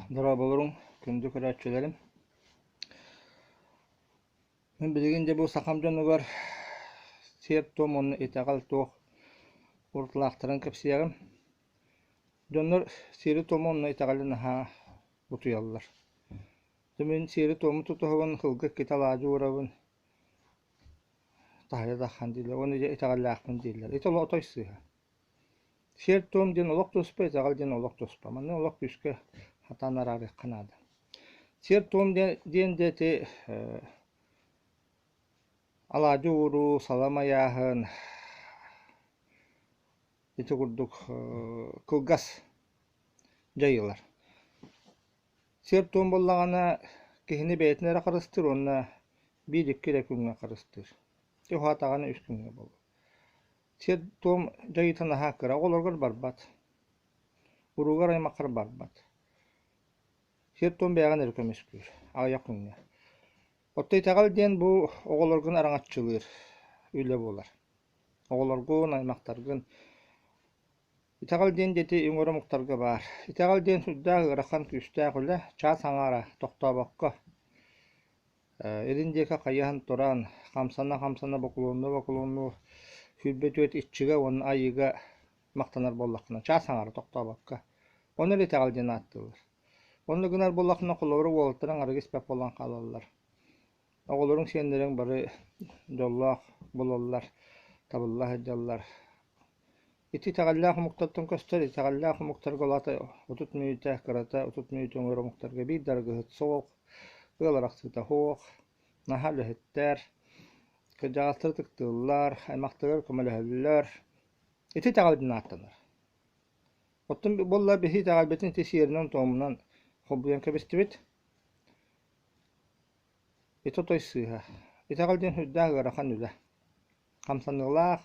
Дорооболоруҥ, күндү көрөөччүлэрим. Мин билигин дьэ бу сахам дьонугар сиэр-туом уонна итэҕэл туох уратылаахтарын кэпсиэҕим. Дьоннор сиэри-туому уонна итэҕэли наһаа бутуйаллар. Дьэ мин сиэри-туому тутуһабын, кылга иккитэ алаадьы уурабын, таһыйа таххан дииллэр уонна дьэ итэҕэллээхпин дииллэр. Ити олох отой сыыһа. Сиэр-туом диэн олох туспа, итэҕэл диэн олох туспа. Манна олох күүскэ хатаан араарыахха наада. Сиэр-туом диэн дьэ ити алаадьы ууруу, салам айааһын ити курдук кылгас дьайыылар. Сиэр-туом буоллаҕына киһини бэйэтин эрэ харыстыыр уонна биир-икки эрэ күҥҥэ харыстыыр. Ити уһаатаҕына үс күҥҥэ буолуо. Сиэр-туом дьайыыта наһаа кыра, оҕолоргор барбат, уруулар-аймаххар барбат. Сиэр-туом бэйэҕин эрэ көмүскүүр, аҕыйах күҥҥэ. Оттон итэҕэл диэн бу оҕолоргун араҥаччылыыр үлэ буолар. Оҕолоргун, аймахтаргын. Итэҕэл диэн диэти үҥэр омуктарга баар. Итэҕэл диэн сүрдээх ыарахан күүстээх үлэ, чаас аҥаара тохтообокко Илин диэки хайыһан туран, хамсана-хамсана бокулуоннуу-бокулуоннуу 24 иччигэ уонна айыыга махтанар буоллаххына, чаас аҥаара тохтообокко. Ону эрэ итэҕэл диэн ааттыыллар. Онно гынар буоллаххына, холобура, уолаттарыҥ арыгы испэт буолан хаалаллар. Оҕолоруҥ, сиэннэриҥ бары дьоллоох буолаллар, табылла сылдьаллар. Ити итэҕэллээх омуктартан көстөр, итэҕэллээх омуктарга ол аата 30 мүнүүтэ, кырата 30 мүнүүтэ оҥорор омуктарга биир да арыгыһыт суох, ыал арахсыыта суох, наһаа үлэһиттэр, кырдьаҕастары ытыктыыллар, аймахтарыгар көмөлөһөллөр. Ити итэҕэл диэн ааттанар. Оттон буолла биһи итэҕэлбитин ити сиэринэн-туомунан холбуйан кэбистибит. Ити отой сыыһа. Итэҕэл диэн сүрдээх ыарахан үлэ. Хамсаныылаах,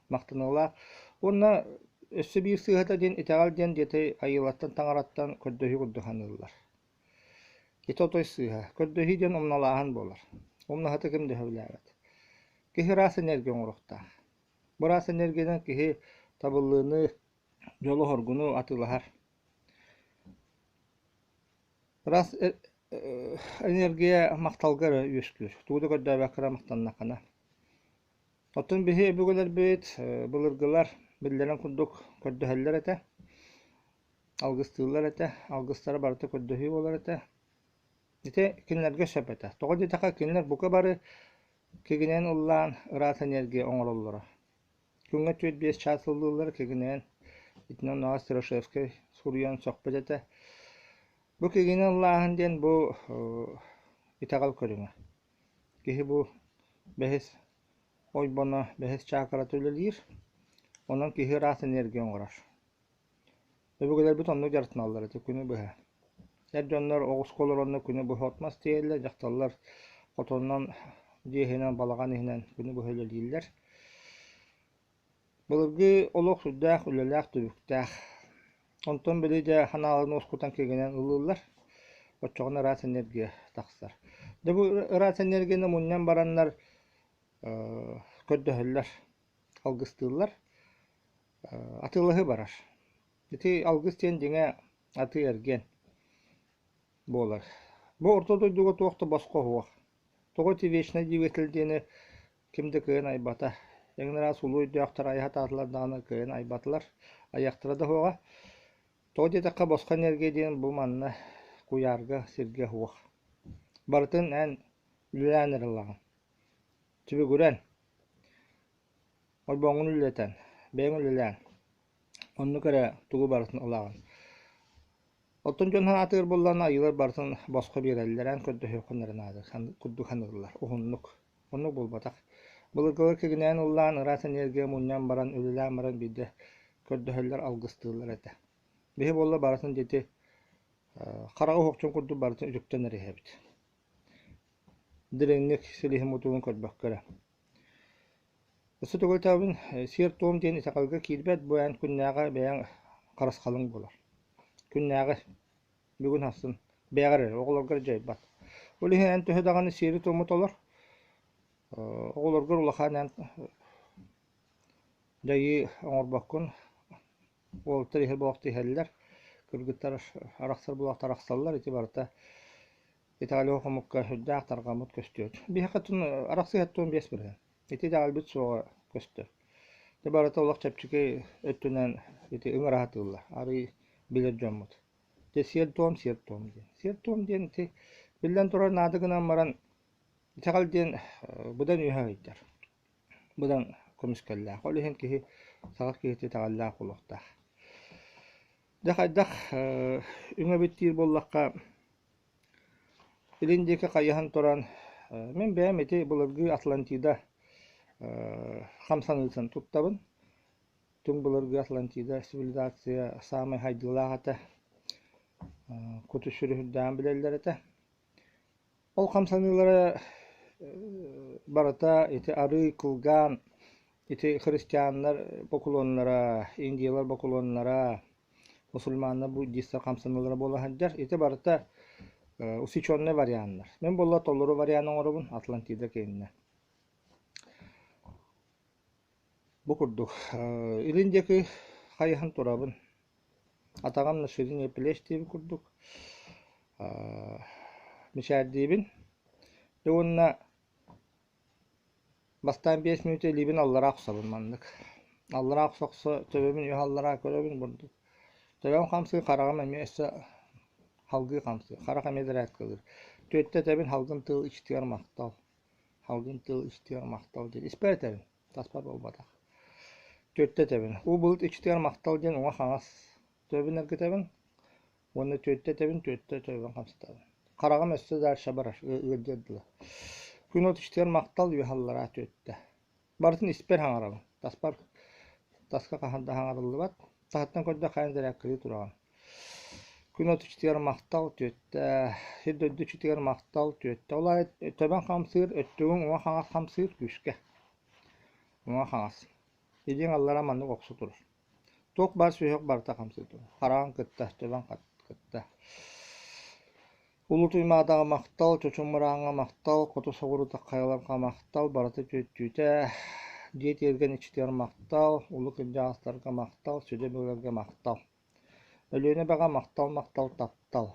махтаныылаах. Уонна өссө биир сыыһата диэн итэҕэл диэн диэтэй айыылартан таҥараттан көрдөһүү курдук саныыллар. Ити отой сыыһа. Көрдөһүү диэн умналааһын буолар. Умнаһыты ким да сөбүлээбэт. Киһи ыраас энергия оҥоруохтаах. Бу ыраас энергиянан киһи табыллыыны, дьолу-соргуну атыылаһар. Ыраас энергия махталга эрэ үөскүүр. Тугу да көрдөөбөккө эрэ махтаннаххына. Оттон биһи өбүгэлэрбит былыргылар биллэрин курдук көрдөһөллөр этэ, алгыстыыллар этэ, алгыстара барыта көрдөһүү буолар этэ. Ити кинилэргэ сөп этэ. Тоҕо диэтэххэ кинилэр бука бары кигинэн ыллаан ыраас энергия оҥороллоро. Күҥҥэ 4-5 чаас ыллыыллара кигинээн итинэн оннооҕор Страшевскай суруйан сөхпүт этэ. Бу кигини ыллааһын диэн бу итэҕэл көрүҥэ. Киһи бу бэһис ойбоно, бэһис чакрата үлэлиир. Онон киһи ыраас энергия оҥорор. Өбүгэлэрбит оннук дьарыктаналлар этэ күнү быһа. Эр дьоннор оҕуска олороннор күнү быһа от-мас тиэйэллэр, дьахталлар хотонунан, дьиэ иһинэн, балаҕан иһинэн күнү быһа үлэлииллэр. Былыргы олох сүрдээх үлэлээх, түбүктээх. Онтон били дьэ ханааларын уоскутан кигинэн ыллыыллар. Оччоҕуна ыраас энергия тахсар. Дьэ бу ыраас энергияны мунньан бараннар көрдөһөллөр, алгыстыыллар. Атыылаһыы барар. Ити алгыс диэн дьиҥэ атыы-эргиэн буолар. Бу орто дойдуга туох да босхо суох. Тоҕо ити вечный двигатель диэни ким да кыайан айбата. Эҥин араас улуу өйдөөхтөр айа сатаатылар даҕаны кыайан айбатылар. Айыахтара да суоҕа. Тоҕо диэтэххэ босхо энергия диэн бу манна куйаарга, сиргэ суох. Барытын эн үлэлээн эрэ ылаҕын. Түбүгүрэн. Ойбоҥҥун үлэлэтэн, бэйэҥ үлэлээн, оннук эрэ тугу барытын ылаҕын. Оттон дьон санаатыгар буоллаҕына айыылар барытын босхо биэрэллэр, эн көрдөһүөххүн эрэ наада курдук саныыллар, уһуннук. Оннук буолбатах. Былыргылар кигинээн ыллаан, ыраас энергия мунньан баран, үлэлээн баран биирдэ көрдөһөллөр, алгыстыыллар этэ. Биһи буолла барытын дьити хараҕы уһукчун курдук барытын үтүктэн эрэ иһэбит. Дириҥник силиһин мутугун көрбөккө эрэ. Өссө төгүлтээбин сиэр-туом диэн итэҕэлгэ киирбэт, бу эн күннээҕи бэйэҥ харысхалыҥ буолар. Күннээҕи бүгүн ахсын бэйэҕэр эрэ, оҕолоргор дьайбат. Ол иһин эн төһө даҕаны сиэри-туому толор, оҕолоргор улахан эн дьайыы оҥорбоккун, уолаттар иһэр буолуохта иһэллэр. Кыргыттар арахсар буолахтар арахсаллар, ити барыта итэҕэл омукка сүрдээх тарҕаммыт көстүү. Биһиэхэ арахсыы 75%. Ити итэҕэлбит суоҕа көстөр. Ити барыта олох чэпчэки өттүнэн ити ыҥыра сатыыллар, арыый билэр дьоммут. Дьэ сиэр-туом, сиэр-туом диэн. Сиэр-туом диэн ити биллэн турар наада гынан баран итэҕэл диэн быдан үөһэ ыйдар. Быдан көмүскэллээх. Ол иһин киһи саха киһитэ итэҕэллээх буолуохтаах. Дьэ хайдах үҥэбит диир буоллахха, илин диэки хайыһан туран, мин бэйэм ити былыргы Атлантида хамсаныытын туттабын. Түҥ былыргы Атлантида цивилизация саамай хайдыылаах этэ. Куту сүрүһүрдээн билэллэр этэ. Ол хамсаныылара барыта ити арыый кылгаан ити христианнар бокулуоннара, индиялар бокулуоннара, мусульманнар буддистар хамсаныылара буола сылдьар. Ити барыта усеченный варианнар. Мин буолла толору вариант оҥоробун Атлантида киининэ. Бу курдук илин диэки хайыһан турабын. Атаҕым на ширине плеч диэбит курдук мичээрдиибин. Дьэ уонна Бастаан 5 мүнүүтэ илиибин аллараа охсобун маннык. Аллараа охсо-охсо төбөбүн үөһэ аллараа көрөбүн бурдук. Төбөм хамсыыр, хараҕым эмиэ өссө салгыы хамсыыр. Харах эмиэ зарядкалыыр. Түөттэ этэбин салгын тыал иччитигэр махтал. Салгын тыал иччитигэр махтал диэн. Испэр этэбин, таспар буолбатах. Түөттэ этэбин. Уу былыт иччитигэр махтал диэн уҥа-хаҥас төбөбүн эргитэбин. Уонна түөртэ этэбин, түөртэ төбөбүн хамсатабын. Хараҕым өссө дальше барар, ыалдьыар дылы. Күн от иччитигэр махтал үөһэ аллараа түөртэ. Барытын испэр хаҥарабын. Таспар таска хаһан да хаҥарыллыбат. Таһыттан көрдөх хайан зарядкалыы тураҕын. Күн от иччитигэр махтал түөртэ. Сир дойду иччитигэр махтал түөртэ. Ол аайы төбөҥ хамсыыр, өттүгүҥ уҥа-хаҥас хамсыыр күүскэ. Уҥа-хаҥас. Илииҥ аллара маннык охсо турар. Туох баар сүһүөх барыта хамсыы турар. Хараҕын кытта, төбөҥ кытта. Улуу Туймаадаҕа махтал, Чочум Мырааҥҥа махтал, Хоту Соҕуруу хайаларга махтал, барыта түөттүүтэ, дьиэ тиэргэн иччитигэр махтал, улуу кырдьаҕастарга махтал, сүдү өбүгэлэргэ махтал. Өлүөнэ эбэҕэ махтал, махтал, таптал.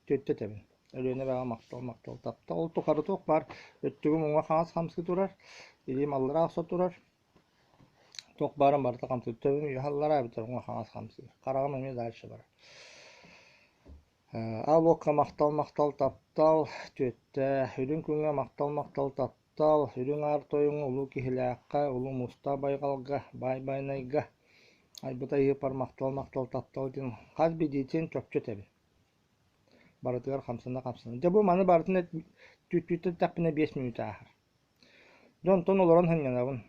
Түөттэ этэбин. Өлүөнэ эбэҕэ махтал, махтал, таптал. Ол тухары туох баар өттүгүм уҥа-хаҥас хамсыы турар, илиим аллараа охсо турар, Туох баарын барыта хамсыыр. Төбөм үөһэ аллараа эбэтэр уҥа-хаҥас хамсыыр. Хараҕым эмиэ дальше барар. Аал уокка махтал-махтал таптал, түөттэ, үрүҥ күҥҥэ махтал-махтал таптал, үрүҥ аар тойоҥҥо, улуу киһилээххэ, улуу муустаах байҕалга, баай байанайга айбыт айыыпар махтал-махтал таптал диэн хас биирдиитин чопчу этэбин. Барытыгар хамсана-хамсана. Дьэ бу маны барытын түөттүүттэн эттэхпинэ 5 мүнүүтэ ааһар. Дьэ онтон олорон сынньанабын.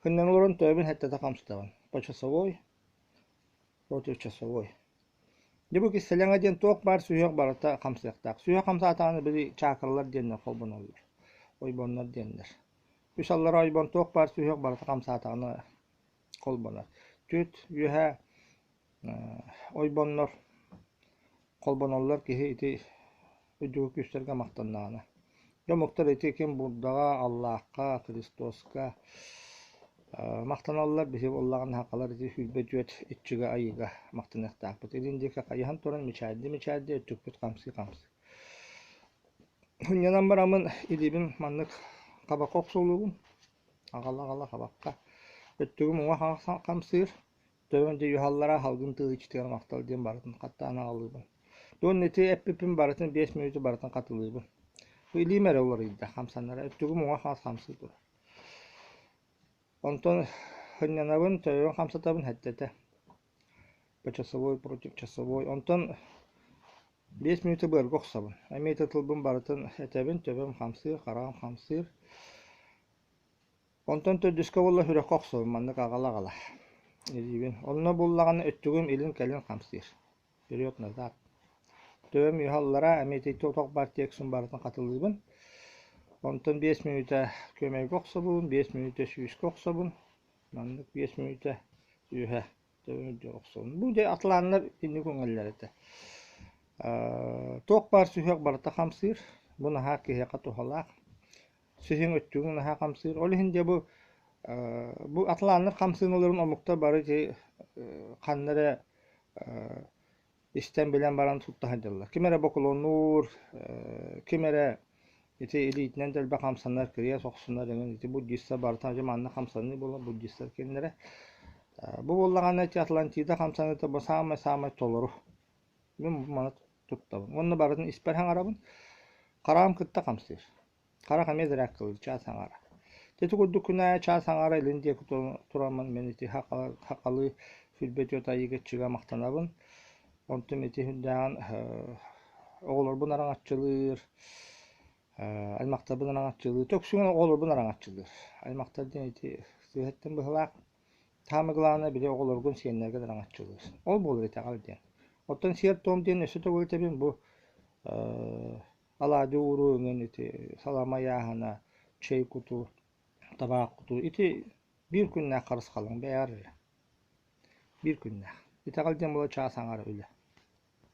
Сынньана олорон төбөбүн сэттэтэ хамсатабын. Почасовой, противочасовой. Дьэ бу кистэлэҥэ диэн туох баар сүһүөх барыта хамсыахтаах. Сүһүөх хамсаатаҕына били чакралар диэннэр холбоноллор. Ойбоннор диэннэр. Үс аллара ойбон туох баар сүһүөх барыта хамсаатаҕына холбонор. Түөрт үөһэ ойбоннор холбоноллор киһи ити үрдүкү күүстэргэ махтаннаҕына. Дьэ омуктар ити ким Буддаҕа, Аллаахха, Христоска махтаналлар, биһи буоллаҕына сахалар ити 24 иччигэ айыыга махтаныахтаахпыт. Илин диэки хайыһан туран мичээрдии-мичээрдии өттүкпүт хамсыы-хамсыы. Сынньанан бараммын илиибин маннык хабахха охсулуубун. Аҕала-аҕала хабахха. Өттүгүм уҥа хамсыыр. Төбөм дьэ үһаллара салгын тыал иччитигэр махтал диэн барытын хаттаан аҕалыыбын. Уонна ити эппиппин барытын 5 мүнүүтэ барытын хатылыыбын. Бу илиим эрэ уларыйда, хамсанара. Өттүгүм уҥа-хаҥас хамсыы турар. Онтон сынньанабын, төбөбүн хамсатабын сэттэтэ. По часовой против часовой. Онтон 5 мүнүүтэ быарга охсобун. Эмиэ ити тылбын барытын этэбин, төбөм хамсыыр, хараҕым хамсыыр. Онтон төрдүскэ буолла сүрэххэ охсобун, маннык аҕала-аҕала илиибин. Онно буллаҕына өттүгүм илин-кэлин хамсыыр. Вперед-назад. Төбөм үөһэ аллараа, эмиэ ити тох баар текстин барытын хатылыыбын. Онтон 5 мүнүүтэ күөмэйгэ охсобун, 5 мүнүүтэ сүүскэ охсобун. Маннык 5 мүнүүтэ үөһэ төбөм үрдүгэр охсобун. Бу дьэ атлааннар инник өҥөллөр этэ. Туох баар сүһүөх барыта хамсыыр. Бу наһаа киһиэхэ туһалаах. Сиһиҥ өттүгүҥ наһаа хамсыыр. Ол иһин дьэ бу атлааннар хамсыыналарын омуктар бары ити ханна эрэ. Истэн билэн баран тутта сылдьаллар. Ким эрэ бокулуоннуур, ким эрэ ити илиитинэн дэлби хамсанар, кириэс охсунар эҥин ити буддистар барыта дьэ манна хамсаныы буолар буддистар кинилэрэ. Бу буоллаҕына ити Атлантида хамсаныыта бу саамай-саамай толору. Мин маны туттабын. Уонна барытын испэр хаҥарабын. Хараам кытта хамсыыр. Харах эмиэ зарядкалыыр чаас аҥаара. Ити курдук күн аайы чаас аҥаара илин диэки тураммын мин ити хахалыы 24 айыыга иччигэ махтанабын. Онтум ити үрдээҕин оҕолорбун араҥаччылыыр, аймахтарбын араҥаччылыыр, төхсүгүн оҕолорбун араҥаччылыыр. Аймахтар диэн ити сыыһаттан быһылаах. Самое главное били оҕолоргун сиэннэргин араҥаччылыыр. Ол буолар итэҕэл диэн. Оттон сиэр-туом диэн өссө төгүл этэбин бу Алаадьы ууруу өҥөн ити салама ыйааһына, чэй кутуу, табаах кутуу ити биир күннээх харысхалыҥ бэйэҕэр эрэ. Биир күннээх. Итэҕэл диэн буолар чаас аҥаара үлэ.